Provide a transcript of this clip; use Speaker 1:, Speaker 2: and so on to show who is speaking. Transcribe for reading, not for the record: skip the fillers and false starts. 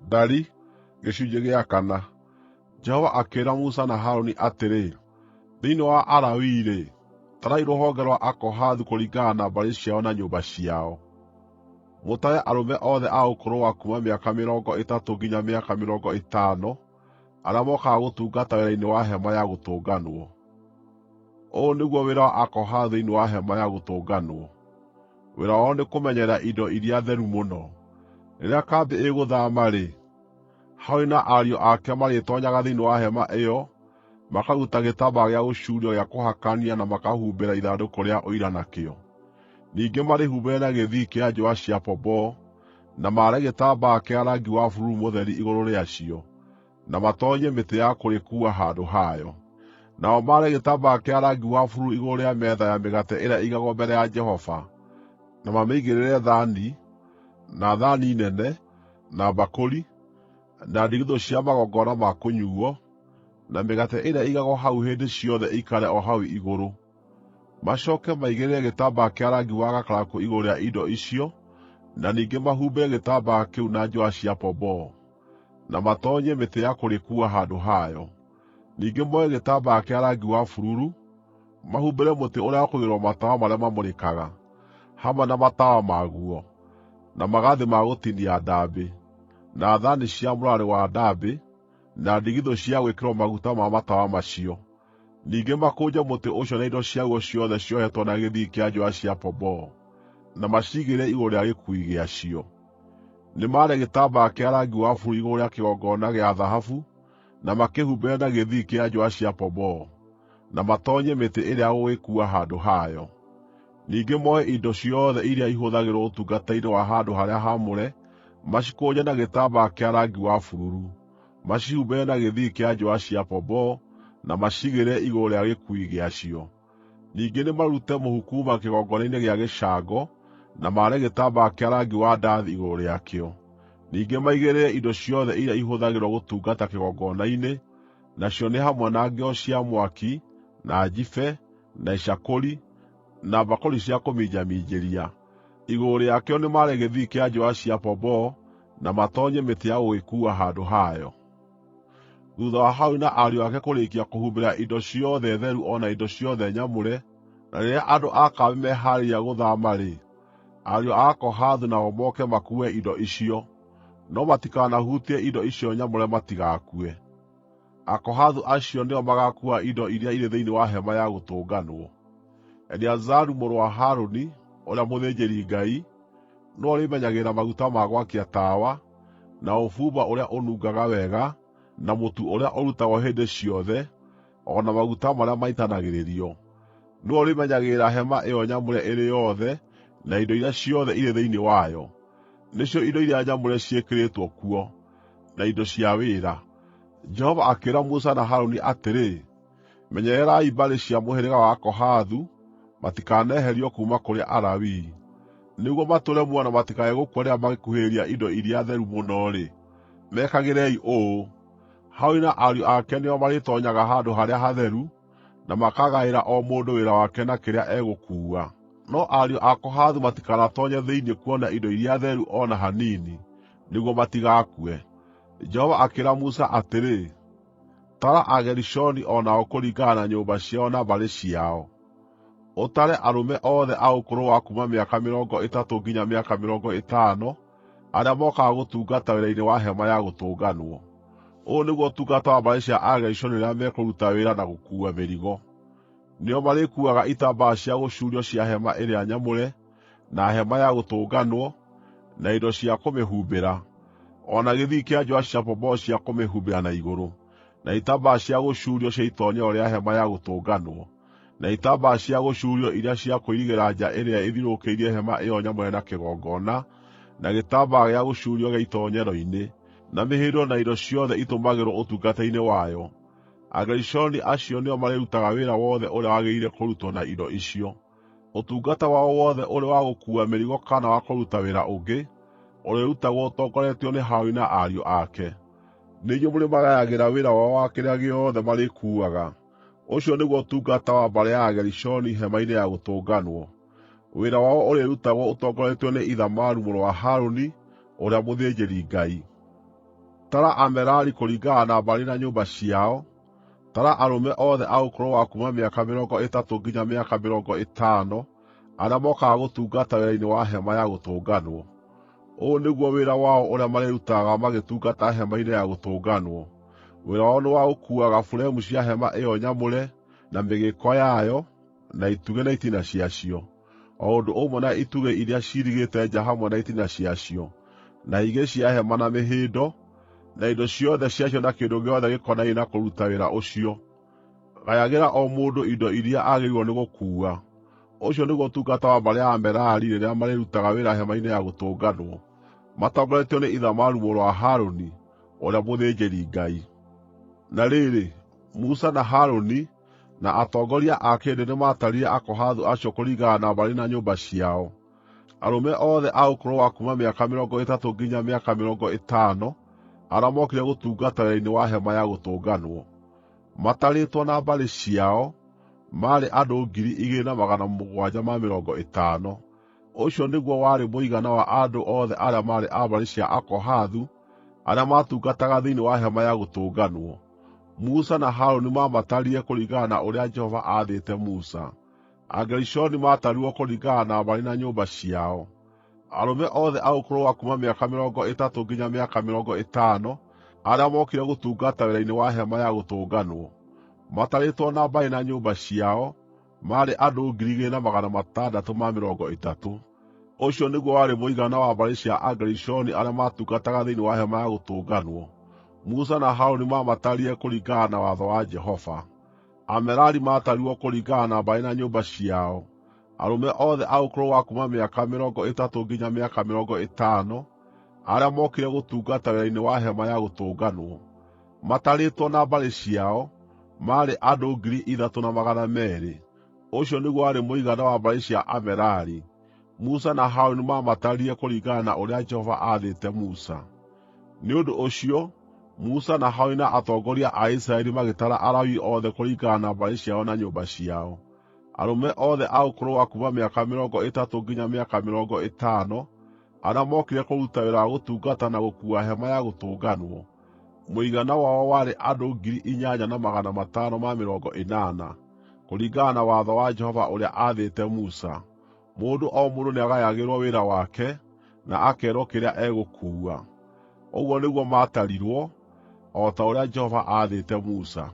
Speaker 1: Ndari gĩcunjĩ gĩa kana. Jehova akĩĩra Musa na Harũni atĩrĩ, Thĩinĩ wa Alawii-rĩ, tarai rũhonge rwa Akohathu kũringana na mbarĩ ciao na nyũmba ciao. Mũtare arũme othe a ũkũrũ wa kuuma mĩaka mĩrongo ĩtatũ nginya mĩaka mĩrongo ĩtano arĩa mokaga gũtungata wĩra-inĩ wa Hema-ya-Gũtũnganwo. Ũyũ nĩguo wĩra wa Akohathu thĩinĩ wa Hema-ya-Gũtũnganwo: Wĩra wao nĩ kũmenyerera indo iria theru mũno. Rĩrĩa kambĩ ĩgũthaama-rĩ, Harũni na ariũ ake marĩtoonyaga thĩinĩ wa hema ĩyo, makaruta gĩtambaya gĩa gũcuurio gĩa kũhakania na makahumbĩra ithandũkũ rĩa Ũira nakĩo. Ningĩ marĩhumbĩre na gĩthii kĩa njũũa cia pomboo, na maare gĩtambaya kĩa rangi wa bururu mũtheri igũrũ rĩacio, na matoonyie mĩtĩ ya kũrĩkuua handũ hayo. Nao maare gĩtambaya kĩa rangi wa bururu igũrũ rĩa metha ya mĩgate ĩrĩa ĩigagwo mbere ya Jehova, na mamĩigĩrĩre thaani, na thaani nene, na mbakũri, na ndigithũ cia magongona ma kũnyuuo, na mĩgate ĩrĩa ĩigagwo hau hĩndĩ ciothe ĩikare o hau igũrũ. Macooke maigĩrĩre gĩtambaya kĩa rangi wa gakarakũ igũrũ rĩa indo icio, na ningĩ mahumbĩre gĩtambaya kĩu na njũũa cia pomboo, na matoonyie mĩtĩ ya kũrĩkuua handũ hayo. Ningĩ moe gĩtambaya kĩa rangi wa bururu, mahumbĩre mũtĩ ũrĩa wa kũigĩrĩrwo matawa marĩa mamũrĩkaga, hamwe na matawa maguo, na magathĩ ma gũtinia ndaambĩ, na thaani cia mũrarĩ wa ndaambĩ, na ndigithũ cia gwĩkĩrwo maguta ma matawa macio. Ningĩ makũnje mũtĩ ũcio na indo ciaguo ciothe ciohetwo na gĩthii kĩa njũũa cia pomboo, na maciigĩrĩre igũrũ rĩa gĩkuui gĩacio. Nĩmare gĩtambaya kĩa rangi wa bururu igũrũ rĩa kĩgongona gĩa thahabu na makĩhumbĩre na gĩthii kĩa njũũa cia pomboo, na matoonyie mĩtĩ ĩrĩa ya gũgĩkuua handũ hayo. Ningĩ moe indo ciothe iria ihũthagĩrwo ũtungata-inĩ wa handũ-harĩa-haamũre macikũnje na gĩtambaya kĩa rangi wa bururu, macihumbĩre na gĩthii kĩa njũũa cia pomboo na maciigĩrĩre igũrũ rĩa gĩkuui gĩacio. Ningĩ nĩmarute mũhu kuuma kĩgongona-inĩ gĩa gĩcango na maare gĩtambaya kĩa rangi wa ndathi igũrũ rĩakĩo. Ningĩ maigĩrĩre indo ciothe iria ihũthagĩrwo gũtungata kĩgongona-inĩ, nacio nĩ hamwe na ngĩo cia mwaki, na njibe, na icakũri, na mbakũri cia kũminjaminjĩria. Igũrũ rĩakĩo nĩmare gĩthii kĩa njũũa cia pomboo na matoonyie mĩtĩ ya gũgĩkuua handũ hayo. Thuutha wa Harũni na ariũ ake kũrĩĩkia kũhumbĩra indo ciothe theru o na indo ciothe nyamũre, na rĩrĩa andũ a kambĩ mehaarĩria gũthaama-rĩ, ariũ a Kohathu nao moke makuue indo icio, no matikanahutie indo icio nyamũre matigakue. Akohathu acio nĩo magaakuua indo iria irĩ thĩinĩ wa Hema-ya-Gũtũnganwo. Eleazaru mũrũ wa Harũni, ũrĩa mũthĩnjĩri-Ngai, nĩwe ũrĩmenyagĩrĩra maguta ma gwakia tawa, na ũbumba ũrĩa ũnungaga wega, na mũtu ũrĩa ũrutagwo hĩndĩ ciothe, o na maguta marĩa maitanagĩrĩrio. Nĩwe ũrĩmenyagĩrĩra hema ĩyo nyamũre ĩrĩ yothe na indo iria ciothe irĩ thĩinĩ wayo, nĩcio indo iria nyamũre ciĩkĩrĩtwo kuo, na indo cia wĩra. Jehova akĩĩra Musa na Harũni atĩrĩ, Menyererai mbarĩ cia mũhĩrĩga wa Akohathu matikaneherio kuuma kũrĩ Alawii. Nĩguo matũũre muoyo na matikae gũkua rĩrĩa mangĩkuhĩrĩria indo iria theru mũno-rĩ, mekagĩrei ũũ: Harũni na ariũ ake nĩo marĩtoonyaga handũ-harĩa-hatheru na makagaĩra o mũndũ wĩra wake na kĩrĩa egũkuua. No ariũ a Kohathu matikanatoonye thĩinĩ kuona indo iria theru o na hanini, nĩguo matigakue.” Jehova akĩĩra Musa atĩrĩ, Tara Agerishoni o nao kũringana na nyũmba ciao na mbarĩ ciao. Ũtare arũme othe a ũkũrũ wa kuuma mĩaka mĩrongo ĩtatũ nginya mĩaka mĩrongo ĩtano arĩa mokaga gũtungata wĩra-inĩ wa Hema-ya-Gũtũnganwo. Ũyũ nĩguo ũtungata wa mbarĩ cia Agerishoni rĩrĩa mekũruta wĩra na gũkuua mĩrigo: Nĩo marĩkuuaga itambaya cia gũcuurio cia hema ĩrĩa nyamũre, na Hema-ya-Gũtũnganwo, na indo cia kũmĩhumbĩra, o na gĩthii kĩa njũũa cia pomboo cia kũmĩhumbĩra na igũrũ, na itambaya cia gũcuurio cia itoonyero rĩa Hema-ya-Gũtũnganwo, na itambaya cia gũcuurio iria cia kũirigĩra nja ĩrĩa ĩthiũrũrũkĩirie hema ĩyo nyamũre na kĩgongona, na gĩtambaya gĩa gũcuurio gĩa itoonyero-inĩ, na mĩhĩndo na indo ciothe itũmagĩrwo ũtungata-inĩ wayo. Agerishoni acio nĩo marĩrutaga wĩra wothe ũrĩa wagĩrĩire kũrutwo na indo icio. Ũtungata wao wothe ũrĩ wa gũkuua mĩrigo kana wa kũruta wĩra ũngĩ, ũrĩrutagwo ũtongoretio nĩ Harũni na ariũ ake. Nĩ inyuĩ mũrĩmagayagĩra wĩra wao wa kĩrĩa gĩothe marĩkuuaga. Ũcio nĩguo ũtungata wa mbarĩ ya Agerishoni Hema-inĩ-ya-Gũtũnganwo. Wĩra wao ũrĩrutagwo ũtongoretio nĩ Ithamaru mũrũ wa Harũni, ũrĩa mũthĩnjĩri-Ngai. Tara Amerari kũringana na mbarĩ na nyũmba ciao. Tara arũme othe a ũkũrũ wa kuuma mĩaka mĩrongo ĩtatũ nginya mĩaka mĩrongo ĩtano arĩa mokaga gũtungata wĩra-inĩ wa Hema-ya-Gũtũnganwo. Ũyũ nĩguo wĩra wao ũrĩa marĩrutaga magĩtungata Hema-inĩ-ya-Gũtũnganwo: Wĩra wao nĩ wa gũkuuaga buremu cia hema ĩyo nyamũre, na mĩgĩĩko yayo, na itugĩ na itina ciacio, o ũndũ ũmwe na itugĩ iria ciirigĩte nja hamwe na itina ciacio, na higĩ cia hema na mĩhĩndo, na indo ciothe ciacio na kĩndũ gĩothe gĩkonainie na kũruta wĩra ũcio. Gayagĩra o mũndũ indo iria agĩrĩirwo nĩ gũkuua. Ũcio nĩguo ũtungata wa mbarĩ ya Amerari rĩrĩa marĩrutaga wĩra Hema-inĩ-ya-Gũtũnganwo, matongoretio nĩ Ithamaru mũrũ wa Harũni, ũrĩa mũthĩnjĩri-Ngai. Na rĩrĩ, Musa na Harũni, na atongoria a kĩrĩndĩ nĩmatarire Akohathu acio kũringana na mbarĩ na nyũmba ciao. Arũme othe a ũkũrũ wa kuuma mĩaka mĩrongo ĩtatũ nginya mĩaka mĩrongo ĩtano arĩa mookire gũtungata wĩra-inĩ wa Hema-ya-Gũtũnganwo, matarĩtwo na mbarĩ ciao, maarĩ andũ 2,750. Ũcio nĩguo warĩ mũigana wa andũ othe arĩa maarĩ a mbarĩ cia Akohathu arĩa maatungataga thĩinĩ wa Hema-ya-Gũtũnganwo. Musa na Harũni maamatarire kũringana na ũrĩa Jehova aathĩte Musa. Agerishoni maatarirwo kũringana na mbarĩ na nyũmba ciao. Arũme othe a ũkũrũ wa kuuma mĩaka mĩrongo ĩtatũ nginya mĩaka mĩrongo ĩtano arĩa mookire gũtungata wĩra-inĩ wa Hema-ya-Gũtũnganwo, matarĩtwo na mbarĩ na nyũmba ciao, maarĩ andũ 2,630. Ũcio nĩguo warĩ mũigana wa mbarĩ cia Agerishoni arĩa maatungataga thĩinĩ wa Hema-ya-Gũtũnganwo. Musa na Harũni maamatarire kũringana na watho wa Jehova. Amerari maatarirwo kũringana na mbarĩ na nyũmba ciao. Arũme othe a ũkũrũ wa kuuma mĩaka mĩrongo ĩtatũ nginya mĩaka mĩrongo ĩtano arĩa mookire gũtungata wĩra-inĩ wa Hema-ya-Gũtũnganwo, matarĩtwo na mbarĩ ciao, maarĩ andũ 3,200. Ũcio nĩguo warĩ mũigana wa mbarĩ cia Amerari. Musa na Harũni maamatarire kũringana na ũrĩa Jehova aathĩte Musa. Nĩ ũndũ ũcio Musa na Harũni na atongoria a Isiraeli magĩtara Alawii othe kũringana na mbarĩ ciao na nyũmba ciao. Arũme othe a ũkũrũ wa kuuma mĩaka mĩrongo ĩtatũ nginya mĩaka mĩrongo ĩtano arĩa mookire kũruta wĩra wa gũtungata na gũkuua Hema-ya-Gũtũnganwo, mũigana wao warĩ andũ 8,580, kũringana na watho wa Jehova ũrĩa aathĩte Musa. Mũndũ o mũndũ nĩagayagĩrwo wĩra wake, na akeerwo kĩrĩa egũkuua. Ũguo nĩguo maatarirwo, o ta ũrĩa Jehova aathĩte Musa.